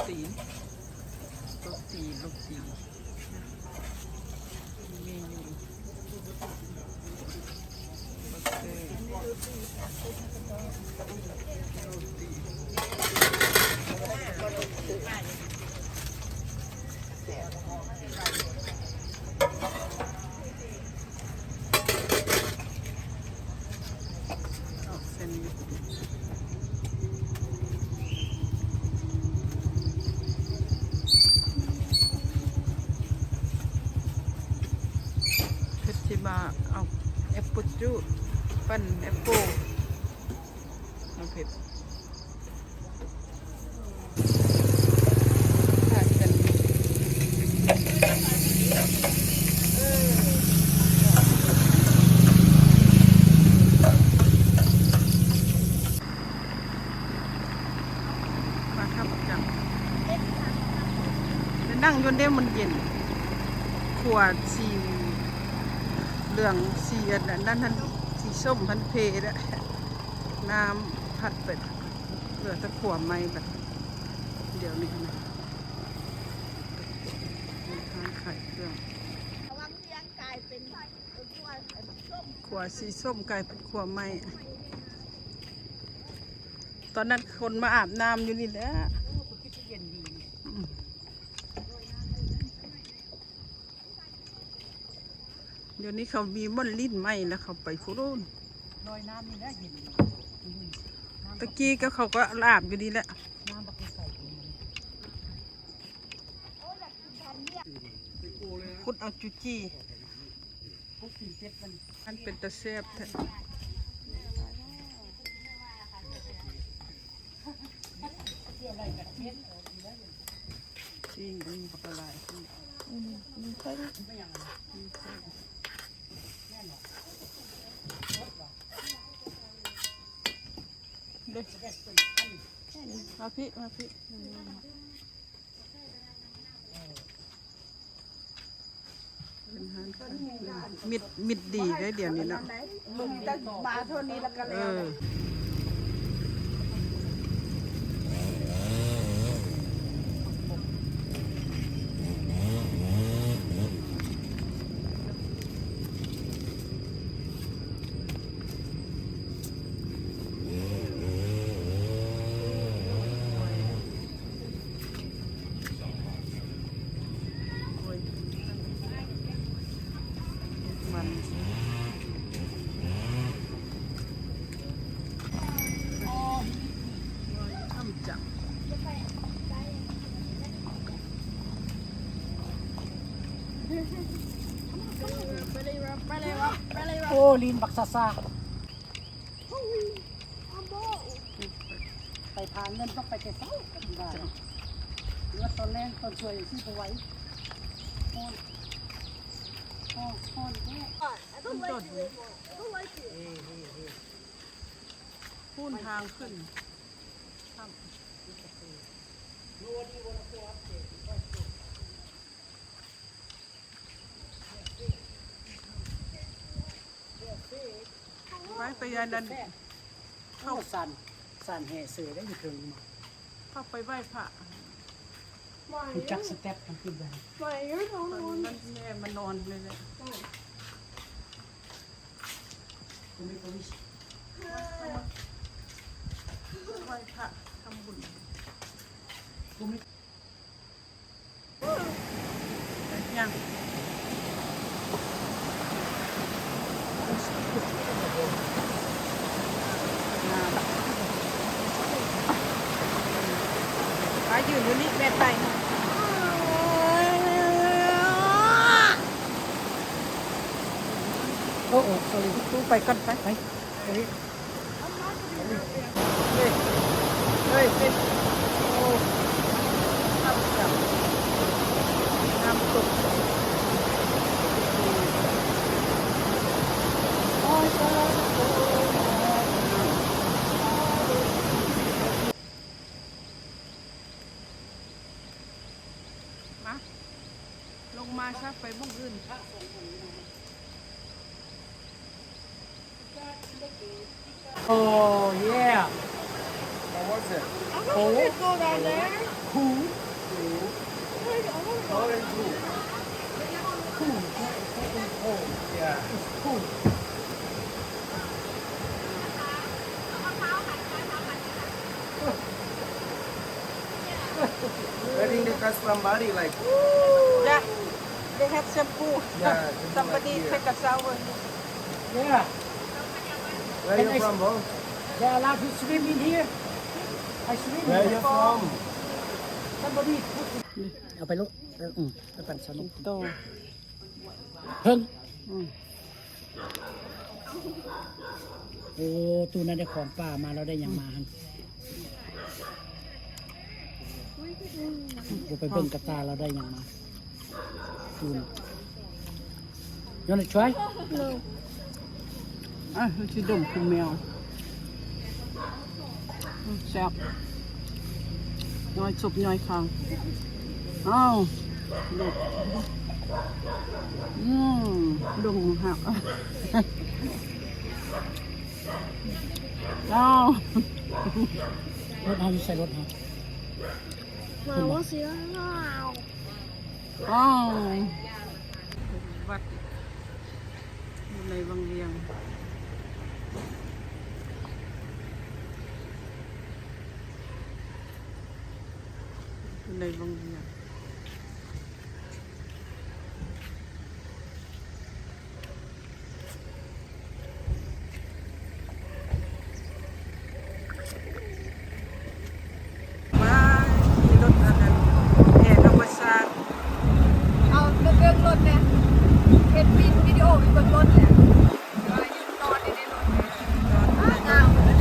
ຕີນ ໂລຕີ ໂລຕີ ເມນູ ໂລເຕີ ໂລຕີ ອອກເສັ້ນຢູ່ ເພິ່ນຊິມາເອົາແອັບເປິ້ນຈູດ ປັ່ນແອັບເປິ້ນເນາະເພິ່ນ. ມາທຳຈັງ ໄປນັ່ງຢູ່ເດ້ ມັນເຢັນ ຂົວສີເຫຼືອງ ສີອັນນັ້ນຫັ້ນ ສີສົ້ມຫັ້ນເພແລ້ວ. ນ້ຳພັດໄປ ເຫຼືອແຕ່ຂົວໃໝ່ບັດດຽວນີ້ນະ ຮ້ານຂາຍເຄື່ອງ ຂົວສີສົ້ມກາຍເປັນຂົວໃໝ່. ຕອນນັ້ນຄົນມາອາບນ້ຳຢູ່ນີ້ແຫຼະ ອືມ. ດຽວນີ້ເຂົາມີບ່ອນຫຼິ້ນໃໝ່ແລ້ວ ເຂົາໄປພຸ້ນ. ລອຍນ້ຳນີ້ແຫຼະເຢັນ ຕະກີ້ກໍເຂົາກໍອາບຢູ່ນີ້ແຫຼະ ນ້ຳບັກໃສ ຂຸດເອົາຈຸຈີ ມັນເປັນຕາແຊບແທ້. ຊີ້ນອັນນີ້ບັກຫຼາຍ ອືມ ມີໄຂ່ ມີໄຂ່ ເດ້ ມາພີ້ ມາພີ້. ມິດ ມິດດີເດ້ ດຽວນີ້ເນາະ ມີແຕ່ບາເທົ່ານີ້ລະກະແລ້ວ. ເອີ. ມັນ ໂອ້ ລີນບັກຊາຊາ. ໄປພາເງິນຕ້ອງໄປແຕ່ເຊົ້າ ເຫຼືອຕອນແລງຕອນສວຍຊິບໍ່ໄຫວ ຮ້ອນ ຮ້ອນ ຮ້ອນແທ້. ພຸ້ນທາງຂຶ້ນຖ້ຳ. ໄປ ໄປອັນນັ້ນ ເຂົ້າ ໂອ້ ສັນ ສັນແຫ່ເສີໄດ້ຢູ່ເທິງ ເຂົ້າໄປໄຫວ້ພະ ຮູ້ຈັກສະເຕັບທຳອິດໄດ້ ໄຫວ້ຢູ່ ນອນ ມັນແມ່ມານອນເລີຍແຫຼະ ໄຫວ້ພະທຳບຸນ. ຍັງ ມາລະ ມາຢືນຢູ່ນີ້ແມ່ໄປ ໂອ້ ໂອ້ ສອຣີ ຕູ້ໄປກ່ອນ ໄປ ໄປ ເອີ. ເຮີ້ຍ ເຮີ້ຍ ເຮີ້ຍ ໂອ້ ນ້ຳຕົກ ມາ ລົງມາຊະ ໄປໝ່ອງອື່ນ. ໂອ້ ເຢ້. I don't wanna go down there. Cool. Cool. Orange blue. Cool. Cool. Cool. Yeah. It's cool. I think the custom body like. Yeah, they have shampoo. Yeah, somebody take a shower. Yeah. Where you from, bro? They allow to swim in here. I swim. Where you from? Somebody put. ເອົາໄປໂລດ ເອີ ອືມ ໄປປັ່ນສະນຸກ ໂຕ ເພິ່ງ ອືມ ໂອ້ ຕູ້ນັ້ນໄດ້ຂອງປ່າມາ ລາວໄດ້ຫຍັງມາຫັ້ນ ບໍ່ໄປເບິ່ງກະຕ່າ ລາວໄດ້ຫຍັງມາ. Spoon. You wanna try? No. ອ່ະ ຊິດົມຄືແມວ ອືມ ແຊບ ຍ້ອຍສົບຍ້ອຍຄາງ ອ້າວ ອືມ ດົມຄັກ ອ້າວ ລົດເຮົາຢູ່ໃສ ລົດເຮົາ? ມາວ່າຊິລາວ ອ້າວ ວັດຢູ່ໃນວັງວຽງ ຢູ່ໃນວັງວຽງ. ວ້າວ ມີລົດອັນນັ້ນ ແອທຳມະຊາດ ເອົາໄປເບິ່ງລົດແດ່ ເຮັດວິດີໂອໄປເບິ່ງລົດແດ່ ວ່າຢູ່ນອນຢູ່ໃນລົດ ນອນ ງາມເລີຍ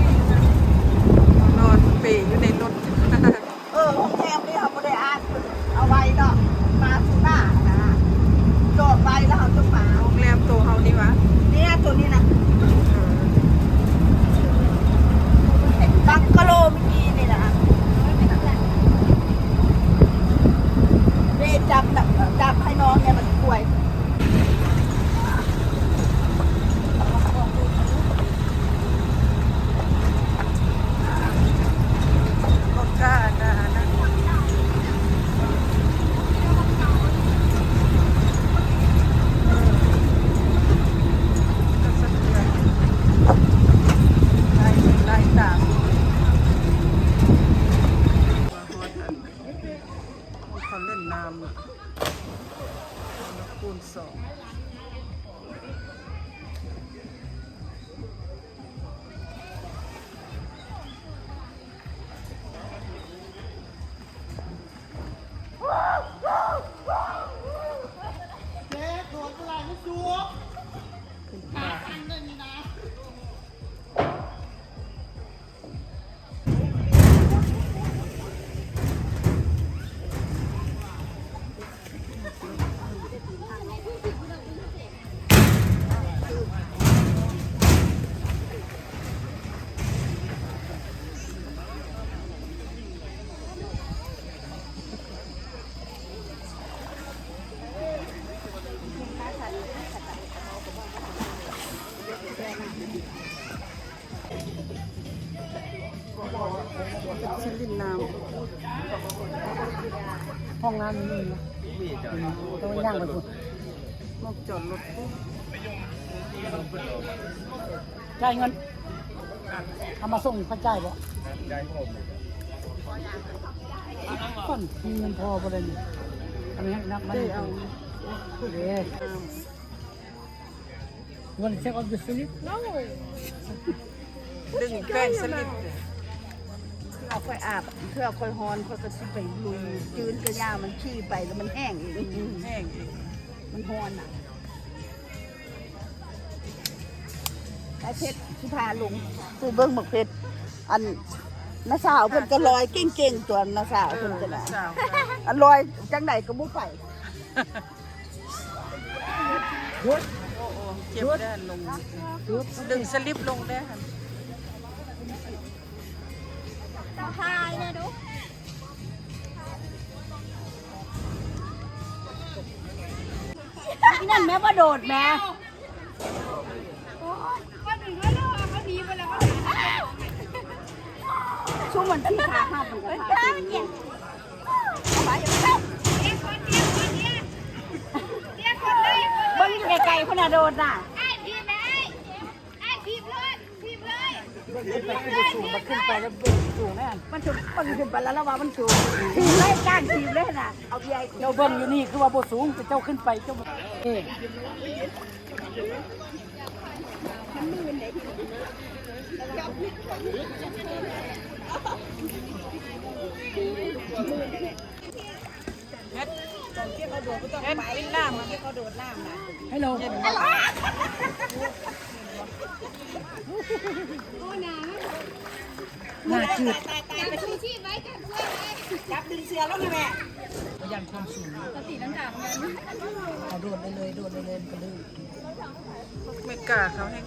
ນອນເປຢູ່ໃນລົດ. ເອີ ໂຮງແຮມນີ້ເຮົາບໍ່ໄດ້ອ່ານ ເອົາໄວ້ເນາະ ມາສູ່ໜ້ານະ ຈອງໄວ້ແລ້ວເຮົາຈະມາ ໂຮງແຮມໂຕເຮົານີ້ຫວາ? ເນີ້ຍ ໂຕນີ້ນະ ເອີ ບັງກະໂລເມື່ອກີ້ນີ້ນະ ເດ້ ຈັບ ຈັບໃຫ້ນ້ອງແດ່ ມັນປ່ວຍ. ເຂົາຫຼິ້ນນ້ຳ ຄູນສອງ. ຊິຫຼິ້ນນ້ຳ ຫ້ອງນ້ຳມີຢູ່ ຕ້ອງຍ່າງໄປພຸ້ນ ໝ່ອງຈອດລົດພຸ້ນ ຈ່າຍເງິນ ເອົາມາສົ່ງ ຂ້ອຍຈ່າຍບໍ່? ກ່ອນ ມີເງິນພໍບໍ່ໄດ້ນີ້ ອັນນີ້ນັບມາ ເອີ ເດ້. You wanna take off the slip? No. ດຶງແປ້ງສະລິບ ເພື່ອຂ້ອຍອາບ ເພື່ອຂ້ອຍຮ້ອນ ຂ້ອຍກໍຊິໄປລຸຍຈືນກະຢ່າ ມັນຂີ່ໄປແລ້ວມັນແຫ້ງອີກ ແຫ້ງອີກ ມັນຮ້ອນນະ. ໄອ້ເພັດຊິພາລົງໄປເບິ່ງໝາກເພັດ ອັນນ້າສາວເພິ່ນກໍລອຍເກັ່ງໆ ຕົວະ ນ້າສາວເພິ່ນກໍນະ ເອີ ນ້າສາວ ອັນລອຍຈັ່ງໃດກໍບໍ່ໄປ. ໂອ້ ໂອ້ ເຈັບແດ່ ລົງ ດຶງສະລິບລົງແດ່ ເຈົ້າຖ່າຍແດ່ດູ ອີ່ນັ້ນແມ່ບໍ່ໂດດແມ່ ໂອ້ຍ ວ່າດຶງເຂົາເລີຍ ເຂົາໜີໄປແລ້ວ ເຂົາໜີ ຊຸມ ທີ່ຂາຫັກມັນກໍຂາດ. ເບິ່ງຢູ່ໄກໆພຸ້ນນະ ໂດດນະ. ເບິ່ງຂຶ້ນໄປຄືບໍ່ສູງ ມັນຂຶ້ນໄປແລ້ວເບິ່ງສູງແນ່. ມັນສູງ ເບິ່ງຂຶ້ນໄປແລ້ວລະວ່າມັນສູງ. ທີບເລີຍ ຈ້າງທີບເລີຍນະ. ເອົາເບຍໃຫ້ ເຈົ້າເບິ່ງຢູ່ນີ້ຄືວ່າບໍ່ສູງ ແຕ່ເຈົ້າຂຶ້ນໄປເຈົ້າບໍ່ ເອີ. ເຮັດ ເຮັດກິນນ້ຳ ເຮັດ ເຂົາໂດດນ້ຳນະ. ໃຫ້ລົງ ໜ້າຈືດ. ຕາຍໆໆ ໄປຊູຊີບໄວ້ ຈັບເສື້ອໄວ້ ຈັບດຶງເສື້ອລົງນະແມ່. ບໍ່ຢ້ານຄວາມສູງ ກະຕີລັງກາເຂົາໂດດໄດ້ເລີຍ ໂດດໄດ້ເລີຍ ມັນກະລື່ນ. ເມກາເຂົາແຮ່ງ